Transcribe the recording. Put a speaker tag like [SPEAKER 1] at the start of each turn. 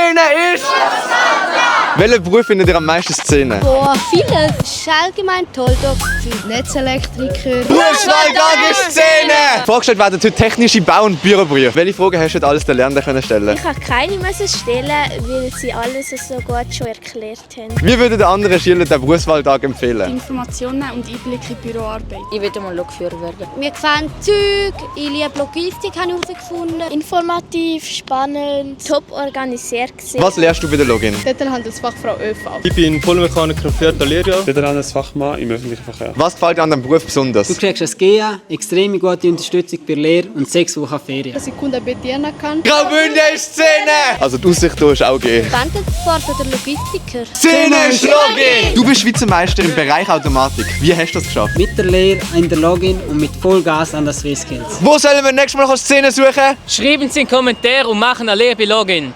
[SPEAKER 1] Szene ist... Welcher Beruf findet ihr am meisten Szene?
[SPEAKER 2] Boah, viele. Das ist allgemein toll. Da Netzelektriker.
[SPEAKER 1] Berufswahltag ist Szene! Vorgestellt werden heute technische Bau- und Büroberufe. Welche Fragen hast du heute alles den Lernenden stellen?
[SPEAKER 3] Ich habe keine stellen, weil sie alles so gut schon erklärt haben.
[SPEAKER 1] Wie würden den anderen Schülern den Berufswahltag empfehlen?
[SPEAKER 4] Informationen und Einblicke in Büroarbeit.
[SPEAKER 5] Ich will mal Lokführer werden.
[SPEAKER 2] Mir gefallen Züge, ich liebe Logistik, habe ich herausgefunden.
[SPEAKER 3] Informativ, spannend, top organisiert gewesen.
[SPEAKER 1] Was lernst du bei der Login?
[SPEAKER 4] Handelsfachfrau ÖV.
[SPEAKER 6] Ich bin Vollmechaniker im 4. Lehrjahr, Landesfachmann im öffentlichen Verkehr.
[SPEAKER 1] Was gefällt dir an diesem Beruf besonders?
[SPEAKER 7] Du kriegst als GEA extrem gute Unterstützung bei Lehre und 6 Wochen Ferien.
[SPEAKER 4] Dass ich Kunden bedienen kann.
[SPEAKER 1] Graubünden ist Szene! Also die Aussicht hier ist auch gegeben.
[SPEAKER 2] Bandentfahrt oder Logistiker.
[SPEAKER 1] Szene ist Login! Du bist Schweizer Meister im Bereich Automatik. Wie hast du das geschafft?
[SPEAKER 7] Mit der Lehre in der Login und mit Vollgas an der SwissSkills.
[SPEAKER 1] Wo sollen wir nächstes Mal noch Szene suchen?
[SPEAKER 8] Schreiben Sie einen Kommentar und machen eine Lehre bei Login.